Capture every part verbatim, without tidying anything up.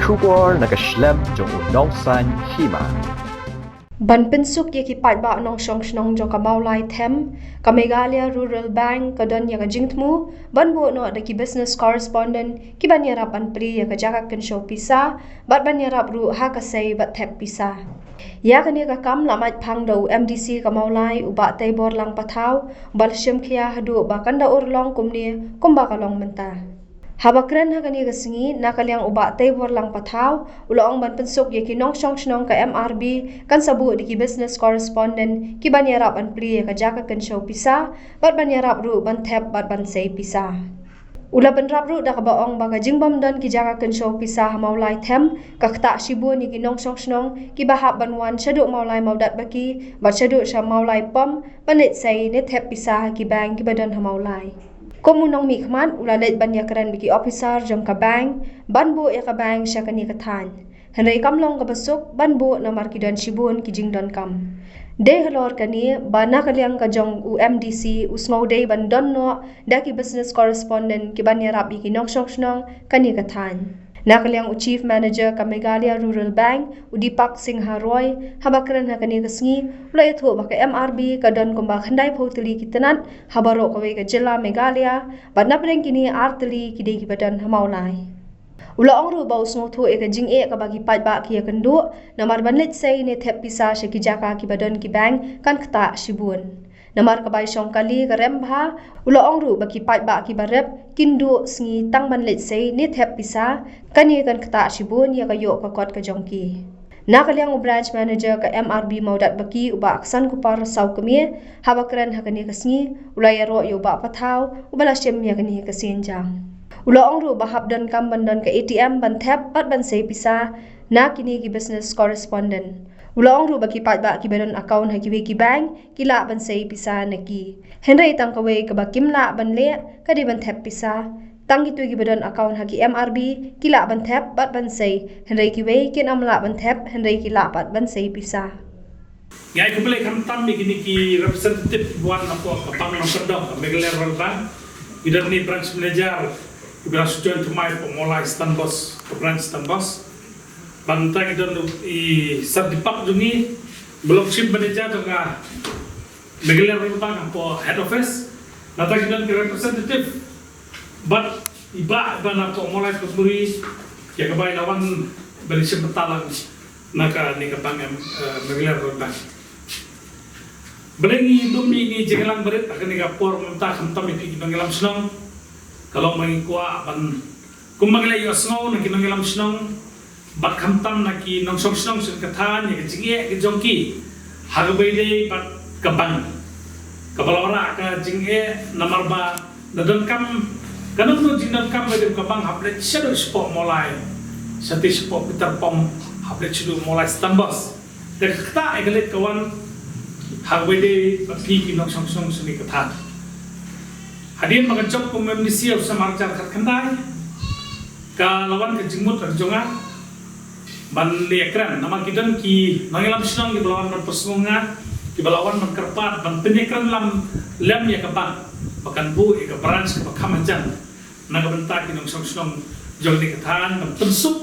Khubor na ka shlem jong u nongsan hima. Ban pynsuk ïa ki paidbah nongshong shnong jong ka Mawlai Them, ka Meghalaya Rural Bank ka don ïa ka jingthmu ban buh noh da ki business correspondent ki ban ïarap ban plie ïa ka jaka kynshew pisa bad ban ïarap ruh ha ka sei bad thep pisa. Ïa kane ka kam la mait phang da u M D C ka Mawlai, u Bah Teibor Lang Pathaw, ba la shim khia haduh ba kan da urlong kumne kumba ka long mynta. Haba kren ha kane ka sngi na ka liang u Bah Teibor Lang Pathaw u la ong ban pynsuk ïa ki nongshong shnong ka M R B kan sa buh da ki business correspondent ki ban ïarap ban plie ïa ka jaka kynshew pisa bad ban ïarap ruh ban thep bad ban sei pisa. U la bynrap ruh da kaba ong ba ka jingbym don ki jaka kynshew pisa ha Mawlai Them ka ktah shibun ïa ki nongshong shnong kiba hap ban wan shaduh Mawlai Mawdatbaki bad shaduh sha Mawlai Pom ban leit sei ne thep pisa ha ki bank kiba don ha Mawlai. Kum u nongmihkhmat u la leit ban ïakren bad ki ophisar jong ka bank ban buh ïa ka bank sha kane ka thaiñ. Hynrei kam long kaba suk ban buh namar ki don shibun ki jingdonkam. Dei halor kane ba na ka liang ka jong u M D C u sngew dei ban don noh da ki business correspondent ki ban ïarap ïa ki nongshong shnong kane ka thaiñ. Na ka liang u Chief Manager ka Meghalaya Rural Bank, u Deepak Singha Roy, haba kren ha kane ka sngi u la ïathuh ba ka M R B ka don kumba khyndai phew tylli ki tnat ha baroh kawei ka jylla Meghalaya bad napdeng kine ar tylli ki dei kiba don ha Mawlai. U la ong ruh ba u sngewthuh ïa ka jingeh kaba ki paidbah ki ïakynduh namar ban leit sei ne thep pisa sha ki jaka kiba don ki bank kan ktah shibun. Namar ka bai shong kali ka rem bha, u la ong ruh ba ki paidbah kiba rep kin duh sngi tang ban leit sei ne thep pisa, kane kan ktah shibun ïa ka ïoh ka kot ka jong ki. Na ka liang u branch manager ka M R B Mawdatbaki, u Bah Ksankupar Sawkmie, haba kren ha kane ka sngi u la ïaroh ïa u Bah Pathaw uba la shim ïa kane ka sienjam. U la ong ruh ba hap donkam ban don ka A T M ban thep bad ban sei pisa na kine ki business correspondent. U la ong ruh ba ki paidbah kiba don account ha kiwei ki bank ki lah ban sei pisa na ki. Hynrei tang kawei kaba kim lah ban leh ka dei ban thep pisa. Tang kito kiba don account ha ki M R B ki lah ban thep bad ban sei, hynrei kiwei kin ym lah ban thep hynrei ki lah pat ban sei pisa. Nga ai khublei khamtam ïa kine ki representative kiba wan napoh ka bank nongkyndong ka Meghalaya Rural Bank. Ki don ne branch manager kiba la shu join thymmai hapoh Mawlai Stanbos, ka branch Stanbos. Bad nangta ki don i Sir Deepak jong ngi ba long chief manager jong ka Meghalaya Rural Bank hapoh head office. Nangta ki don ki representative bad i Bah ba napoh Mawlai Pyrmuri ïa kaba i la wan ban ïashim bynta lang na kane ka bank em, eh, Meghalaya Rural Bank. Balei ngi dum ïa kine ki jingïalang barit ha kane ka por mynta khamtam ïa phi ki nongïalam shnong? Ka long ba ngi kwah ban, kumba ngi la ïohsngew na ki nongïalam shnong bad khamtam na ki nongshong shnong sha ka thaiñ ïa ka jingeh ka jong ki ha kaba ïadei bad ka bank. Kaba la wanrah ka jingeh namar ba la donkam, ka nongdon jingdonkam ba dei ka bank hap leit shaduh shapoh Mawlai, shatei shapoh Peter Pump, hap leit shaduh Mawlai Stanbos. Te ka ktah ïa ka leit ka wan ha kaba ïadei bad phi ki nongshong shnong sha kane ka thaiñ. Hadien ba nga jop kum M D C ha u snem ar hajar khatkhyndai, ka la wan ka jingmut ha ka jong nga ban leit ïakren namar ki don ki nongïalam shnong kiba la wan ban pynsngew nga, kiba la wan ban kyrpad ban pynïakren lem, lem ïa ka bank ba kan buh ïa ka branch kaba kham hajan na ka bynta ki nongshong shnong jong kane ka thaiñ ban pynsuk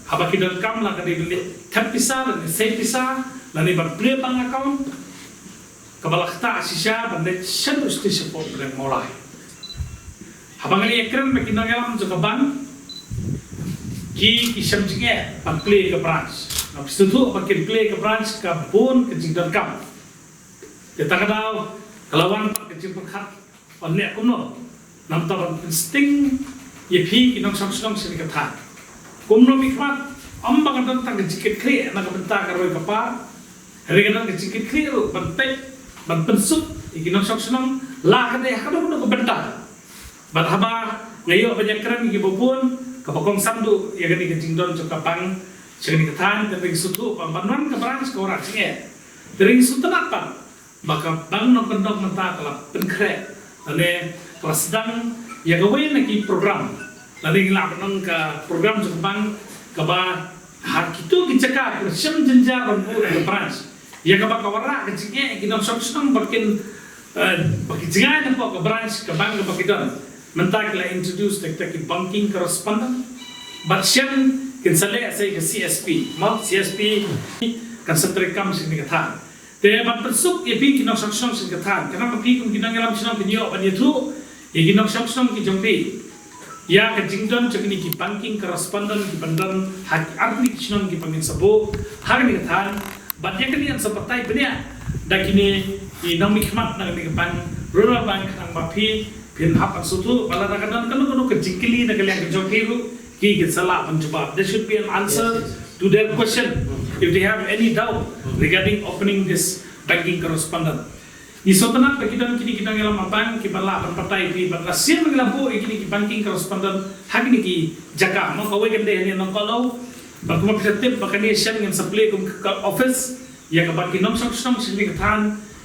haba ki donkam, la ka dei ban leit thep pisa lane sei pisa lane ban plie bank account. Kaba la ktah shisha ban leit shaduh shatei shapoh Pdeng Mawlai. Haba nga la ïakren bad ki nongïalam jong ka bank, ki, ki shem jingeh ban plie ka branch. Nga sngewthuh ba kin plie ka branch ka bun ka jingdonkam. Te ta ka daw ka la wan pat ka jingpyrkhat ban leh kumno, namar ban pynsting ïa phi ki nongshong shnong sha kane ka thaiñ. Kumno mihkhmat, ym ba ka don tang ka jingkitkhlieh na ka bynta ka roi ka par, hynrei ka don ka jingkitkhlieh ruh ban peit, ban pynsuk ïa ki nongshong shnong la ka dei ha kano kano ka bynta. Bad haba nga ïoh ban ïakren ïa kiba bun, kaba kongsan duh ïa kane ka jingdon jong ka bank sha kane ka thaiñ, te ngi sngewthuh ba ban wan ka branch ka wanrah jingeh. Te ngi sngewtynnat pat ba ka bank nongkyndong mynta ka la pynkhreh lane ka la sdang ïa kawei na ki program lane ngi lah ban ong ka program jong ka bank kaba ha kito ki jaka kiba shem jynjar ban buh ïa ka branch, ïa kaba ka wanrah ka jingeh ïa ki nongshong shnong ba kin, eh, ba ki jngai napoh ka branch ka bank kaba ki don. Mynta ki la introduce da kita ki banking correspondent bad shen Kin sa leh sa ka C S P, mo, C S P kan sa treikam sha kane ka thain. Te ban pynsuk ïa phi ki nongshong shnong sha kane ka thain, khnang ba phi kum ki nongïalam shnong phin ïoh ban ïathuh ïa ki nongshong shnong ki jong phi ïa ka jingdon jong kine ki banking correspondent kiban don ha ki artylli ki shnong kiba ngin sa buh ha kane ka thain. Bad ïa kane ngan sa batai bniah da kine ki nongmihkhmat na kane ka bank, Rural Bank, khnang ba phi phin hap ban sngewthuh ba lada ka don kano kano ka jingkylli na ka liang ka jong phi ruh, ki kin sa lah ban jubab. There should be an answer to their question if they have any doubt regarding opening this banking correspondent. Ngi sngewtynnat ba ki don kine ki nongïalam bank kiba lah ban batai ïa phi, bad la sien ba ngi la buh ïa kine ki banking correspondent ha kine ki jaka, mo, kawei kan dei hangne Nongkohlew, bad kumba phi la tip ba kane shen ngin sa plie kum ka office ïa kaba ki nongshong shnong sha kane ka thain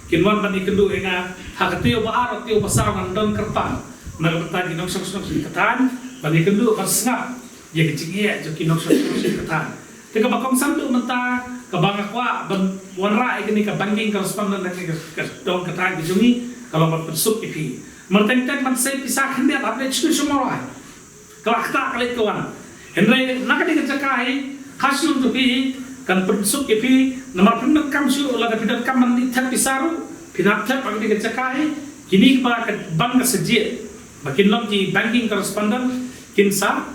kin wan ban ïakynduh ïa nga. Ha ka taïew ba ar, taïew ba saw ngan don kyrpang na ka bynta ki nongshong shnong sha kane ka thain ban ïakynduh, ban sngap ïa ka jingeh jong ki nongshong shnong sha kane ka thain. Te kaba kongsan tu mynta kaba nga kwah ban wanrah ïa kane ka banking correspondent na kane ka, ka dong ka thain ka jong ngi, ka long ban pynsuk ïa phi. Mar teng teng ban sei pisa khyndiat hap leit shu shu mawai. Ka la ktah ka leit ka wan. Hynrei na kane ka jaka hi, ha shnong jong phi hi, kan pynsuk ïa phi, namar phim donkam shuh, lada phi donkam ban leit thep pisa ruh, phin hap thep ha kane ka jaka hi. Kine kiba ka bank ka sa jied ba kin long ki banking correspondent kin sa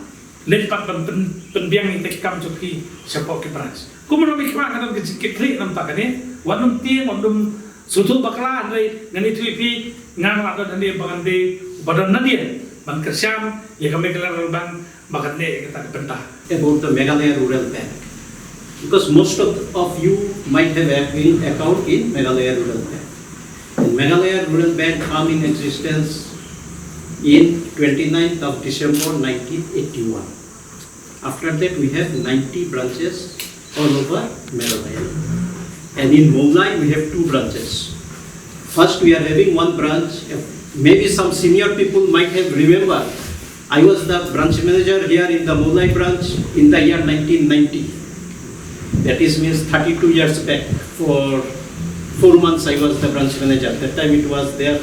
leit pat ban pyn, pynbiang ïa ki kam jong phi shapoh ki branch. Kumno me khmat ka don ka jingkitkhlieh namar kane, wat nym tieng, wat nym sngewthuh bakla, hynrei ngan ïathuh ïa phi, nga nga la don hangne ba ngan dei uba don nadien ban kyrshan ïa ka Meghalaya Rural Bank ba kan leh ïa kata ka bynta. About the Meghalaya Rural Bank. Because most of, of you might have having account in Meghalaya Rural Bank. And Meghalaya Rural Bank come in existence in twenty-ninth of December nineteen eighty-one. After that, we have ninety branches all over Meghalaya. And in Mawlai, we have two branches. First, we are having one branch. Maybe some senior people might have remember, I was the branch manager here in the Mawlai branch in the year nineteen ninety. That is means thirty-two years back. For four months, I was the branch manager. That time it was there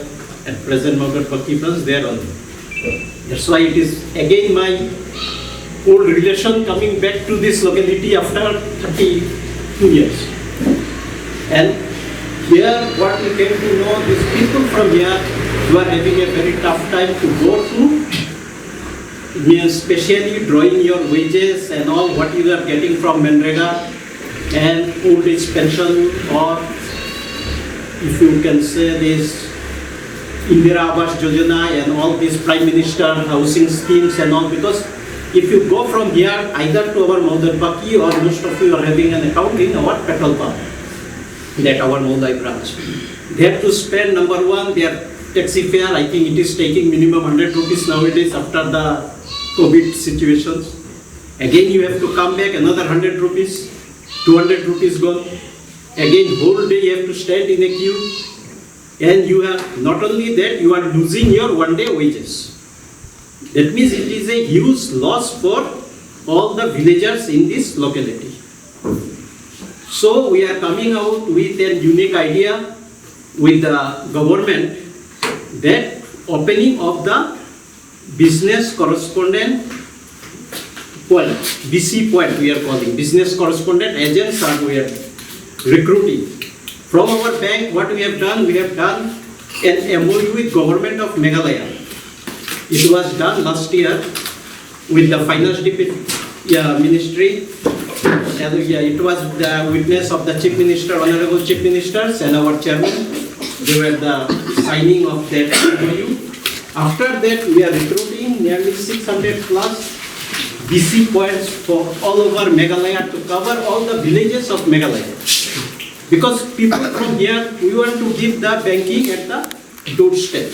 at present Mawdat Baki branch, there only. That's why it is again my old relation coming back to this locality after thirty-two years. And here, what we came to know, these people from here, you are having a very tough time to go through, means specially drawing your wages and all what you are getting from MGNREGA and old age pension, or if you can say this Indira Awas Yojana and all these Prime Minister housing schemes and all, because if you go from here either to our Mawdat Baki, or most of you are having an account in our petrol pump, that our Mawlai branch. They have to spend, number one, their taxi fare. I think it is taking minimum hundred rupees nowadays after the COVID situations. Again, you have to come back another hundred rupees, two hundred rupees gone. Again, whole day you have to stand in a queue. And you are, not only that, you are losing your one day wages. That means it is a huge loss for all the villagers in this locality. So we are coming out with a unique idea with the government, that opening of the business correspondent point, B C point we are calling, business correspondent agents are we are recruiting. From our bank, what we have done, we have done an M O U with Government of Meghalaya. It was done last year with the Finance Dep-, yeah, Ministry. And, yeah, it was the witness of the Chief Minister, Honorable Chief Ministers, and our Chairman. They were the signing of that M O U. After that, we are recruiting nearly six hundred plus B C points for all over Meghalaya to cover all the villages of Meghalaya. Because people from here, we want to give the banking at the doorstep.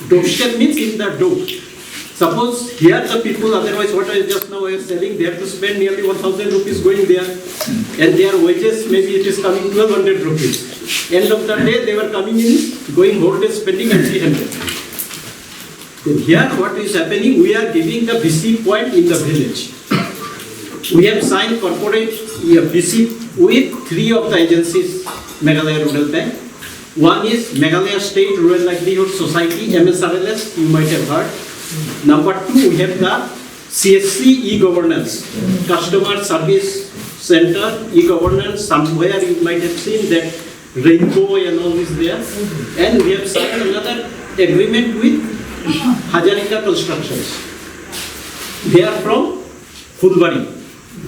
Doorstep means in the door. Suppose here the people, otherwise what I just now I was telling, they have to spend nearly one thousand rupees going there, and their wages maybe it is coming twelve hundred rupees. End of the day, they were coming in, going whole day spending three hundred. Then here what is happening, we are giving the B C point in the village. We have signed corporate, yeah, B C with three of the agencies, Meghalaya Rural Bank. One is Meghalaya State Rural Livelihood Society, M S R L S, you might have heard. Number two, we have the C S C e-governance, customer service center e-governance. Somewhere you might have seen that Rainbow and all is there. And we have signed another agreement with Hazarika Constructions. They are from Phulbari.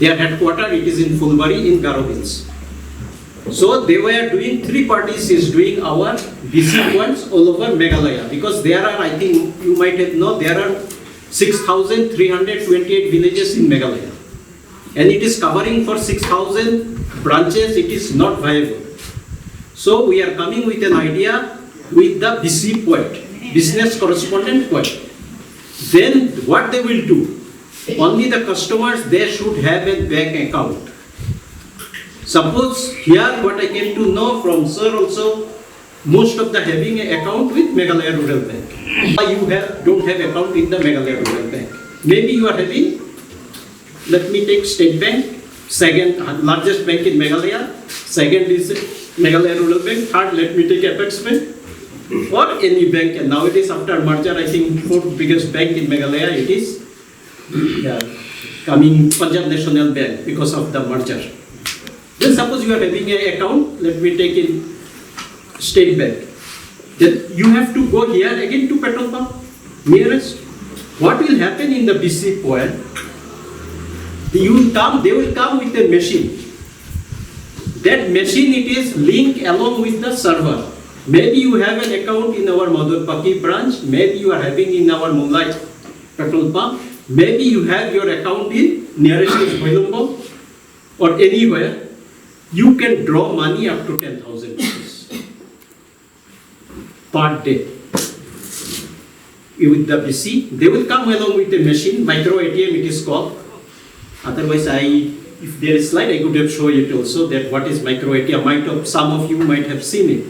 Their headquarter, it is in Phulbari in Garo Hills. So they were doing, three parties is doing our B C points all over Meghalaya, because there are, I think you might have know, there are six thousand three hundred twenty-eight villages in Meghalaya. And it is covering for six thousand branches, it is not viable. So we are coming with an idea with the B C point, business correspondent point. Then what they will do? Only the customers, they should have a bank account. Suppose here what I came to know from sir also, most of the having an account with Meghalaya Rural Bank. You have, don't have account in the Meghalaya Rural Bank. Maybe you are having, let me take State Bank, second largest bank in Meghalaya, second is Meghalaya Rural Bank, third, let me take Apex Bank, or any bank. And nowadays, after merger, I think fourth biggest bank in Meghalaya, it is, yeah, coming Punjab National Bank because of the merger. Then suppose you are having an account, let me take in State Bank. Then you have to go here again to petrol pump, nearest. What will happen in the B C point? You will come, they will come with a machine. That machine, it is linked along with the server. Maybe you have an account in our Madhurpaki branch, maybe you are having in our Moonlight petrol pump, maybe you have your account in nearest is Bhoilambo or anywhere. You can draw money up to ten thousand rupees per day. With the B C, they will come along with a machine, micro A T M it is called. Otherwise, I, if there is slide, I could have shown it also, that what is micro A T M. Might have, some of you might have seen it.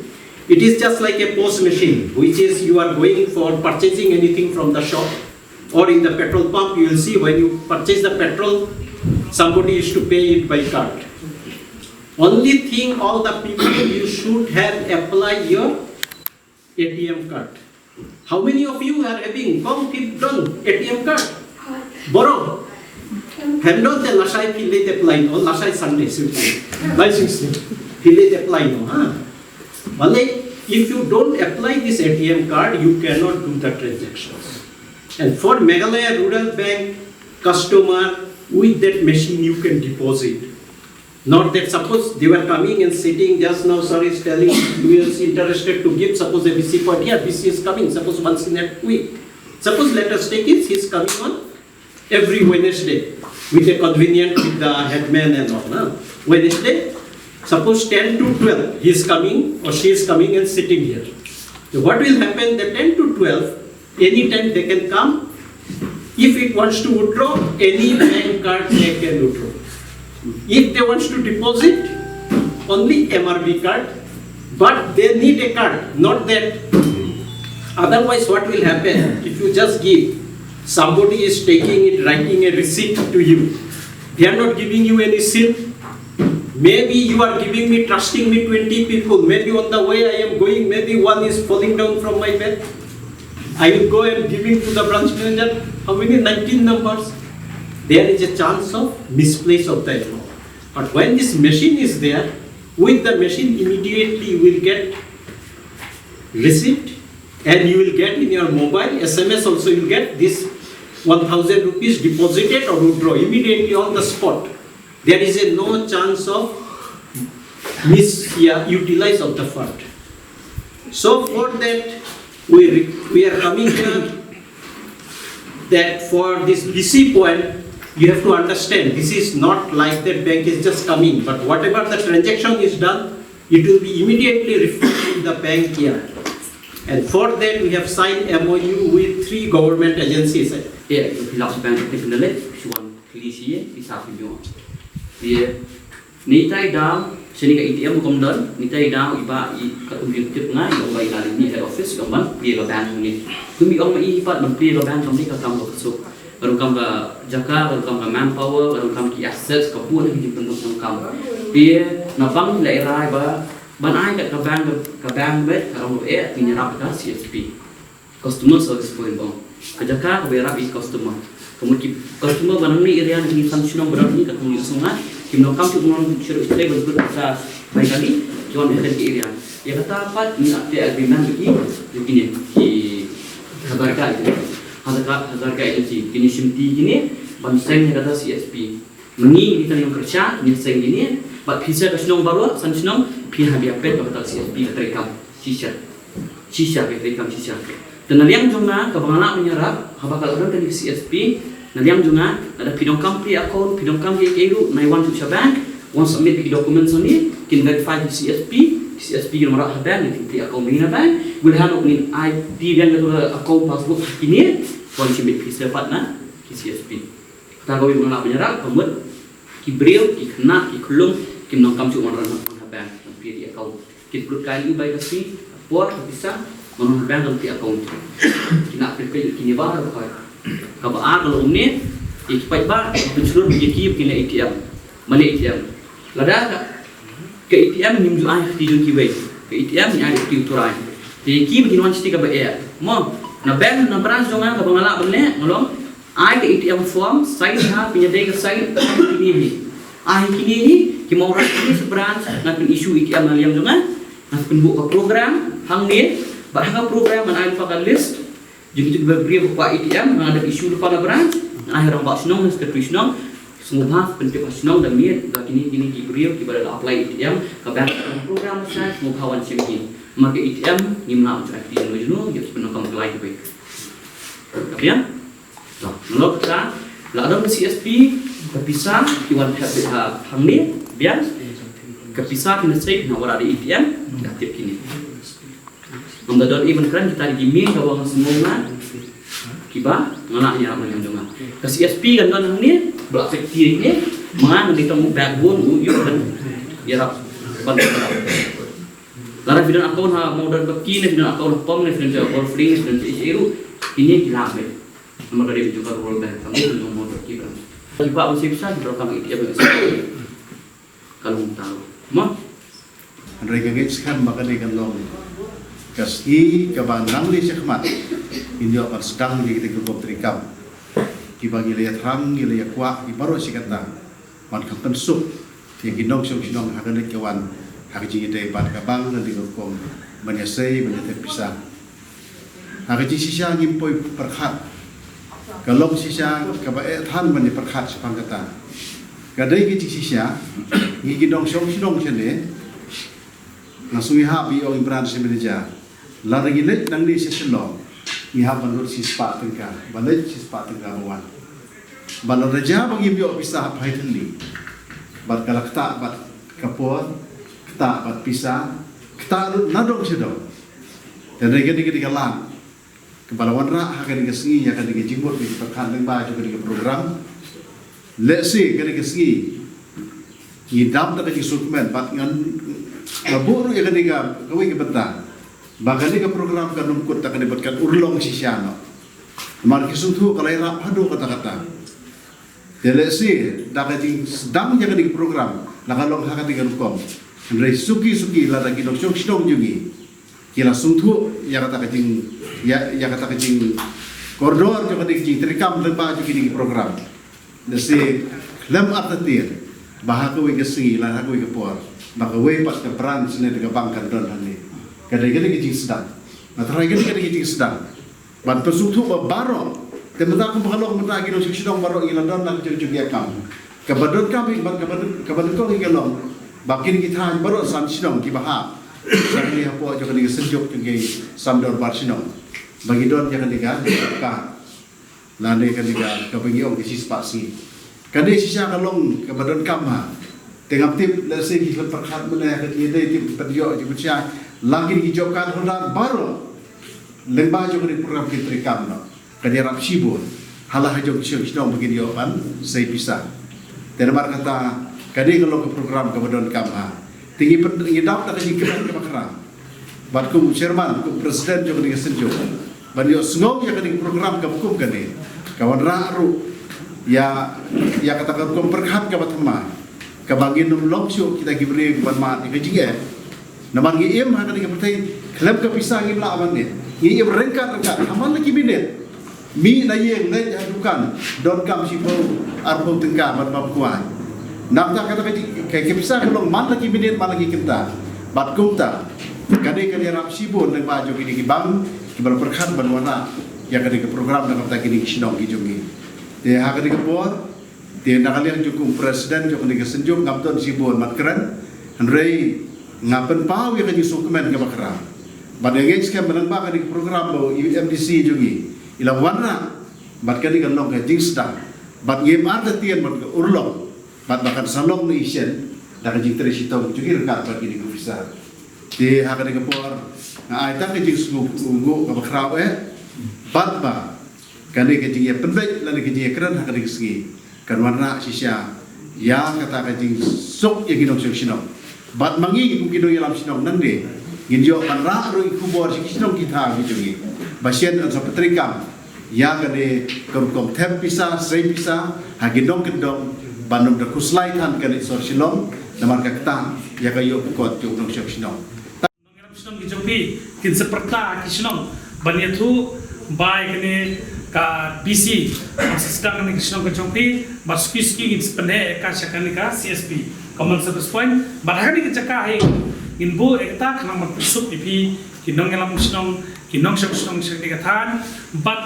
It is just like a POS machine, which is you are going for purchasing anything from the shop or in the petrol pump. You will see, when you purchase the petrol, somebody is to pay it by card. Only thing, all the people, you should have apply your A T M card. How many of you are having, kong tip don, A T M card? Boro. Hem don te lashai phi leit apply noh, lashai Sunday sih. Lai sing sing. Phi leit apply noh, ha? Bale, if you don't apply this A T M card, you cannot do the transactions. And for Meghalaya Rural Bank customer, with that machine you can deposit. Not that suppose they were coming and sitting just now, sir is telling, we are interested to give, suppose a B C point, yeah, B C is coming, suppose once in a week. Suppose let us take it, he is coming on every Wednesday with a convenient with the headman and all. Na? Wednesday, suppose ten to twelve, he is coming or she is coming and sitting here. So what will happen, the ten to twelve, anytime they can come. If it wants to withdraw, any bank card they can withdraw. If they wants to deposit, only M R B card, but they need a card, not that. Otherwise, what will happen? If you just give, somebody is taking it, writing a receipt to you. They are not giving you any seal. Maybe you are giving me, trusting me, twenty people. Maybe on the way I am going, maybe one is falling down from my bed. I will go and giving to the branch manager. How many? Nineteen numbers. There is a chance of misplace of the amount. But when this machine is there, with the machine immediately you will get receipt, and you will get in your mobile S M S also, you will get this one thousand rupees deposited or withdraw immediately on the spot. There is a no chance of mis-, yeah, utilize of the fund. So for that, we, re-, we are coming here that for this B C point, you have to understand, this is not like that bank is just coming, but whatever the transaction is done, it will be immediately reflected in the bank here. And for that, we have signed M O U with three government agencies. Te, phi lah shu bang te phi leh, shu wan kli shi ye, phi sa phi biang. Te, ni tai dang, shini ka A T M kum don, ni tai dang, iba i ka um tip nga, i ong ba i la ni head office, i ong ban, plie ka bank ni. Kum i ong ma i pat ban plie ka bank, kam ni ka kam ka suk. Ka ruh kam ka jaka, ka ruh kam ka manpower, ka ruh kam ki assets, ka bun ki jingpynlong kam. Te, na bang leh i rai ba, ban ai kat ka bank, ka bank bet, ka ruh eh, pynïarap ka C S P. Customer service point bang. Ka jaka ka ba ïarap i customer. Ka mut ki customer ba nangne area, na kine san shnong ba don hangne, ka mut ki sngew nga kim donkam shuh ban wan shaduh shatei ban pynlut sa bai kali, ki wan ha kane ka area. Ïa kata pat ngin ap ïa agreement bad ki, ïa kine ki Hazarika Agency. Hazarika, Hazarika Agency, kine shimti kine ban seng ïa kata C S P. Ma ngi, ngi tang ïong kyrshan, ngi seng kine, bad phi sa ka shnong baroh, san shnong, phi hap ïa peit ba kata C S P ka treikam shisha. Shisha, ka treikam shisha. Te na liang jong nga, kaba nga lah ban ïarap, haba ka la don kane ka C S P, na liang jong nga, lada phi donkam plie account, phi donkam kiei kiei ruh, nai wan shuh sha bank, wan submit ki documents hangne, kin verify ki C S P, ki C S P kin wanrah ha bank, kin plie account hangne na bank, hynrei haba ngin ai kti biang kata ka account passbook ha kine, wan submit phi sa pat na ki C S P. Kata kawei ba nga lah ban ïarap, ka mut ki briew, ki khynnah, ki khyllung, kim donkam shuh wanrah ha bank ban plie account. Ki pynlut kai ïa u bai ka sngi, ka por, ka pisa, ban wan ha bank ban plie account. Ki nang plie plie kine baroh. Kaba ar ka long kumne, ïa ki paidbah, pynshlur ïa ki ba kin leh A T M. Ban leh A T M. Lada ka, ka A T M ngim ju ai ha kti jong kiwei. Ka A T M ngi ai ha kti u trai. Te ïa ki ba kin wan shatei kaba eh. Mo, na bank, na branch jong nga kaba nga lah ban leh, nga long, ai ka A T M form, sign ha, pynïadei ka sign, kine hi. Ai kine hi, ki wanrah kine sha branch, ngan pyn-issue A T M na liang jong nga, ngan pynbuh ka program hangne, bad ha ka program ngan ai lypa ka list jong kito kiba briew ba kwah A T M, ngan da issue lypa na branch, ngan ai ha rangbah shnong, ha secretary shnong, sngewbha pyntip ha shnong da miet, da kine, kine ki briew kiba la apply A T M, ka bank program sha, sngewbha wan shim hi. Namar ka A T M ngim lah ban ai kti jong jong, ïa ki pyndonkam klai kiwei. Ka biang? To, nalor kata, la don ka C S P, ka pisa, ki wan thep beit ha hangne, biang. Ka pisa phin da sei, phin da wanrah da A T M, da tip kine. Ngam da don ei ban kren, kita ki mih, kaba nga sngew nga, kiba nga lah ïarap na liang jong nga. Ka C S P kan don hangne, ba la safety hangne, ma nga ngan dei tang backbone, u ïoh ban ïarap, ban ïarap. Lada phi don account ha Modern Banking, ne phi don account ha Pom, ne phi don ha Gold Flint, ne phi don ha H A ruh, kine ki lah beit. Namar ka dei jong ka rural bank, kam dei jong Modern Banking branch. Ki ba ban save pisa, ki ba kam A T M. Ka long kumta ruh. Mo? Hynrei nga ngeit skhem ba kane kan long ka sngi kaba nang lei shakhmat, ngin ïoh ban sdang ïa kita ki rukom treikam kiba ngi la ïathrang, ngi la ïakwah, ki baroh shi katta. Ban kham pynsuk ïa ki nongshong shnong ha ka leit ka wan, ha ka jingïadei bad ka bank, lane ka rukom ban ïasei, ban ïathep pisa. Ha ka jingshisha ngim poi pyrkhat. Ka long shisha kaba eh than ban ïa pyrkhat shaphang kata. Ka dei ka jingshisha, ngi ki nongshong shnong shane, nga sngew ïahap ïa u branch manager. Lada ngi leit nangne sha Shillong, ngi hap ban lut shispah tyngka, ba leit shispah tyngka ba wan. Bad lada jia ba ngim ïoh pisa ha phai thylli, bad ka la ktah bad ka por, ktah bad pisa, ktah lut na dong sha dong. Te dei ka dei ka dei ka lad kaba la wanrah ha ka dei ka sngi, ïa ka dei ka jingmut, ka jingpyrkhat lyngba jong ka dei ka program. Lehse ka dei ka sngi ngi dap da ka jingsngewkmen, bad ngan, nga buh ruh ïa ka dei ka, kawei ka bynta ba ka dei ka program kan ym kut da ka dei bad kan urlong shisha noh. Namar ki sngewthuh ka la ïarap haduh katta katta. Te lehse da ka jingsdang ïa ka dei ka program la ka long ha ka dei ka rukom. Hynrei suki suki lada ki nongshong shnong jong ngi ki la sngewthuh ïa kata ka jing, ïa, ïa kata ka jingkordor jong ka dei ka jingtreikam lyngba jong ki dei ki program. Lehse khlem artatien ba ha kawei ka sngi lane ha kawei ka por ba kawei pat ka branch ne ka bank kan don hangne. Ka dei, ka dei ka jingsdang. Nga tharai ka dei, ka dei ka jingsdang ban pynsngewthuh ba baroh. Te mynta kumba ka long mynta ki nongshong shnong baroh ngi la don la ka jong jong ïa kam. Kaba donkam hi, kaba, kaba don, kaba donkam hi ka long ba kine ki thaiñ baroh san shnong kiba hap. Sa kane hapoh jong kane ka synjuk jong ki san dorbar shnong ba ngi don ïa kane ka, ka lane kane ka, kaba ngi ong ka shispah sngi. Kane shisha ka long kaba donkam ha. Te ngam tip lehse ki khlem pyrkhat mynne ka, ki dei tip pynïoh ki pynshai. La kine ki job card holder baroh lyngba jong kane ka program kin treikam noh. Ka dei rap shibun. Hala ha jong ki shnong ba kin ïoh ban sei pisa. Te namar kata ka dei ka long ka program kaba donkam ha. Te ngi pyn, ngi dap da ka jingkmen kaba khraw. Bad kum chairman, kum president jong kane ka synjuk, ban ïohsngew ïa kane ka program kaba kum kane, ka wanrah ruh ïa, ïa kata ka rukom pyrkhat kaba thymmai, kaba ngin ym long shuh kita ki briew ban mad ïa ka jingeh. Namar ngi im ha kane ka pyrthei, khlem ka pisa ngim lah ban leh. Ngi im ryngkat ryngkat, ha man la ki minit. Mih na ïing, leit ha dukan, donkam shiphew arphew tyngka ban bam kwai. Nangta kata ka jing, ka, ka pisa ka long man la ki minit, man la ki kynta. Bad kumta, kane kan ïarap shibun lyngba jong kine ki bank kiba la pyrkhat ban wanrah ïa kane ka program na ka bynta kine ki shnong ki jong ngi. Te ha kane ka por, te na ka liang jong u president jong kane ka synjuk ngam don shibun ban kren, hynrei nga pynpaw ïa ka jingsngewkmen kaba khraw. Bad nga ngeit skhem ba lyngba kane ka program ba u M D C jong ngi i la wanrah, bad kane kan long ka jingsdang, bad ngim artatien bad ka urlong, bad ba kan sa long na i shen da ka jingtrei shitom jong ngi ryngkat bad kine ki officer. Te ha kane ka por nga ai tang ka jingsngewnguh kaba khraw eh, bad ba kane ka jingïapynbeit lane ka jingïakren ha kane ka sngi kan wanrah shisha ïa kata ka jingsuk ïa ki nongshong shnong. Bad ma ngi kum ki nongïalam shnong nangne, ngin ïoh ban rah ruh ïa ki khubor sha ki shnong ki thaw ki jong ngi ba shen yn sa pyntreikam ïa kane ka rukom thep pisa, sei pisa ha ki nongkyndong, ban ym da khuslai than kane sor Shillong namar ka ktah ïa ka ïoh ka kot jong u nongshong shnong. Nongïalam shnong ki jong phi kin sa pyrta ki shnong ban ïathuh ba ïa kane ka B C, ban sa sdang kane ka shnong ka jong phi, bad suki suki kin sa pynheh ïa ka sha kane ka C S P, Common Service Point. Bad ha kane ka jaka hi ngin buh ïa kata khnang ban pynsuk ïa phi ki nongïalam shnong, ki nongshong shnong sha kane ka thaiñ. Bad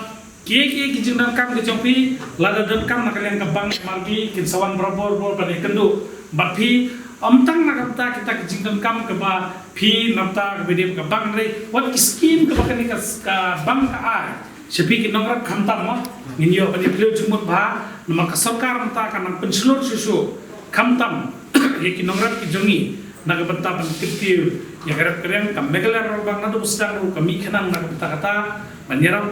kiei kiei ki jingdonkam ki jong phi, lada donkam na ka liang ka bank M R B, kin sa wan barabor bor ban ïakynduh bad phi, ym tang na ka bynta kita ki jingdonkam kaba phi na bynta kaba dei ka bank, hynrei wat ki skim kaba kane ka, ka bank ka ai sha phi ki nongrep khamtam, mo, ngin ïoh ban ïa phylliew jingmut bha namar ka sorkar mynta ka nang pynshlur shuh shuh khamtam ïa ki nongrep ki jong ngi na ka bynta ban kyntiew ïa ka rep ka riang. Ka Meghalaya Rural Bank naduh ba sdang ruh ka mih khnang na ka bynta kata ban ïarap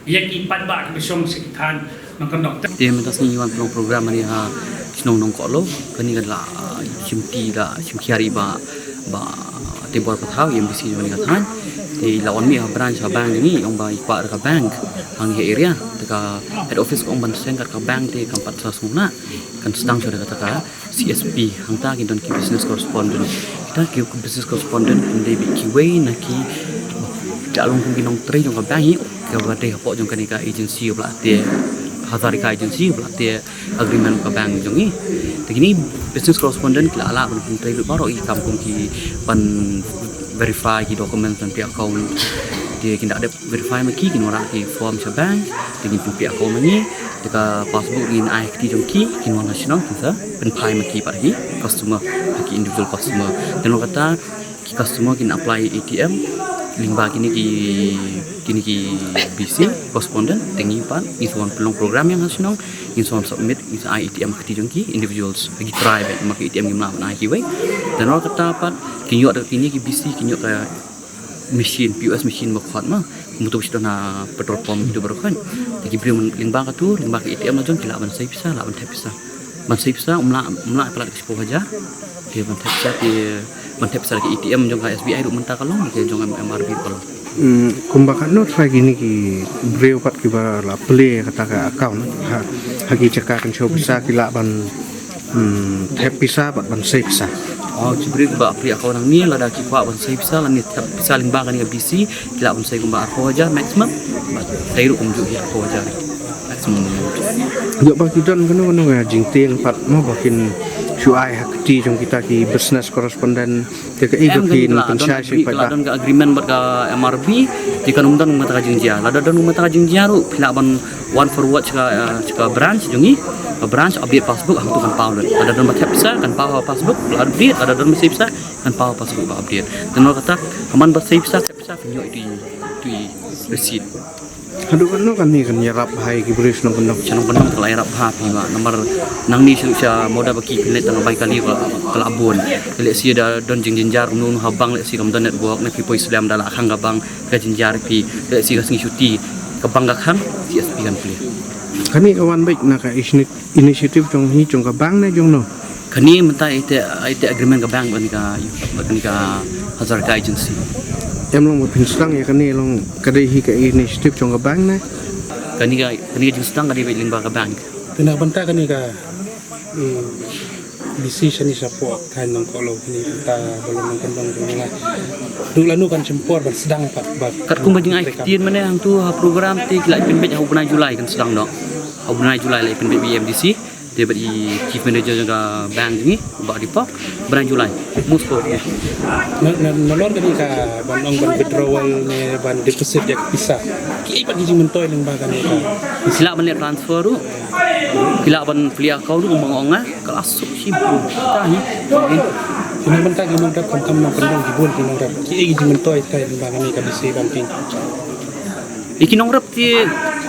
ïa ki paidbah kiba shong sha ki thaiñ nongkyndong. Te mynta sngi wan pynlong program hangne ha shnong Nongkohlo, kane ka la, ah, shimti, la shim khia ri ba, ba te bor pathaw ïa M D C jong kane ka thaiñ. Te la wan mih ha branch ha bank jong ngi, ong ba i kwah da ka bank hangne ha area. Te ka head office ka ong ban seng kat ka bank te kam pat sa sngewbha. Kan sdang shuh da kata ka C S P, hangta ki don ki business correspondent. Kita ki business correspondent kin dei beit kiwei na ki, da long kum ki nongtrei jong ka bank hi, kiba trei hapoh jong kane ka agency ba la te, Hazarika agency ba la te agreement ka bank jong ngi. Te kine business correspondent ki la lah ban pyntrei lut baroh ki kam kum ki ban verify ki documents ban plie account. Te kin da dep verify ma ki, kin wanrah ki form sha bank, te kin pynplie account ma ngi, te ka passbook ngin ai ha kti jong ki, kin wan ha shnong kin sa pynphai ma ki pat ha ki customer, ha ki individual customer. Te nalor kata ki customer kin apply A T M lyngba kine ki, kine ki B C correspondent, te ngi pat ngin sa wan pynlong program ïa nga ha shnong, ngin sa wan submit, ngin sa ai A T M ha kti jong ki individuals, ha ki private, ma ki A T M ngim lah ban ai kiwei. Te nalor kata pat kin ïoh da kine ki B C, kin ïoh ka machine, P O S machine ba khot ma, kumto ba shu don ha petrol pump kumto baroh khoit. Te ki briew lyngba katu, lyngba ka A T M la jong ki lah ban sei pisa, lah ban thep pisa. Ban sei pisa, ym lah, ym lah palat ka shiphew hajar. Te ban thep pisa, te ban thep pisa ka A T M jong ka S B I ruh mynta ka long, te jong M R B ruh ka long. Hmm, kumba katno trai kine ki briew pat kiba la plie kata ka account ha, ha ki jaka kynshew pisa ki lah ban Hmm, thep pisa bad ban sei pisa. Oh, ki briew ba plie account hangne, lada ki kwah ban sei pisa lane thep pisa lyngba kane ka B C, ki lah ban sei kumba arphew hajar maximum. Bad tei ruh kumjuh hi arphew hajar maximum. Ïoh ba ki don kano kano ka jingtieng pat mo ba kin shu ai ha kti jong kita ki business correspondent. Te kaei ba phin pynshai sha ki paidbah? Em, ka la don ka agreement bad ka M R B, te kan ym don kumta ka jingjia. Lada don kumta ka jingjia ruh, phi lah ban wan forward sha ka, eh, sha ka branch jong ngi. Ka branch update passbook, hangto kan paw lut. Lada don ba thep pisa kan paw ha passbook ba update, lada don ba sei pisa kan paw ha passbook ba update. Te nalor kata, ha man ba sei pisa, thep pisa, phin ïoh itu i, itu i receipt. Haduh katno kane kan ïarap bha ïa ki briew shnong kyndong? Shnong kyndong ka la ïarap bha phi ba. Namar nangne sha, sha Mawda ba ki pynleit tang bai kali ka, ka la bun. Lehse da don jingjynjar kumno ha bank, lehse kam don network, ne phi poi slem da la khang ka bank, ka jynjar phi, lehse ka sngi shuti ka bank ka khang, C S P kan plie. Kane ka wan beit na ka ini-, initiative jong hi, jong ka bank ne jong no? Kane mynta ite, ite agreement ka bank bad kane ka, bad kane ka Hazarika agency. Em long ba phin sdang ïa kane long ka dei hi ka initiative jong ka bank ne? Kane ka, kane ka jingsdang ka dei beit lyngba ka bank. Te na ka bynta kane ka, eh, Bisi shane shapoh thaiñ Nongkohlew kine kita ba long nongkyndong jong ngi. Dei lano kan shim por ban sdang pat ba. Katkum ba jingïaid ktien mynne hangtu ha program te ki la pynbeit ha u bnai July kan sdang noh. Ha u bnai July la pynbeit ïa i M D C. Te bad i chief manager jong ka bank jong ngi, Bah Deepak, bnai July. Most probably. Na na nalor kane ka ban ong ban withdrawal ne ban deposit ïa ka pisa. Ki ei pat ki jingmyntoi lyngba kane ka. Ki lah ban leh transfer ruh. Ki lah ban plie account ruh, ong ong ah. Ka la suk shibun. Ka hi. Ki nongbynta ki nongrep, khamtam nongkyndong, ki bun ki nongrep. Ki ei ki jingmyntoi lyngba kane ka B C banking. Ïa ki nongrep te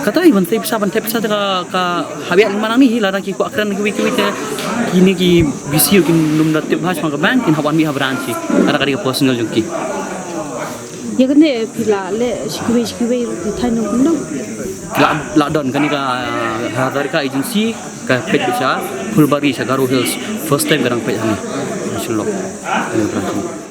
kata i ban thep pisa, ban thep pisa te ka, ka hap ïa lem nangne hi, lada ki kwah kren kiwei kiwei te kine ki B C ruh kin nym da tip bha sha ka bank, kin hap wan mih ha branch hi. Kata ka dei ka personal jong ki. Ïa kane phi la leh sha kiwei sha kiwei ruh ki thaiñ nongkyndong? Ki la, la don kane ka, ah, Hazarika agency ka peit beit sha Phulbari sha Garo Hills. First time ka dang peit hangne. Sha Shillong. Kane ka branch.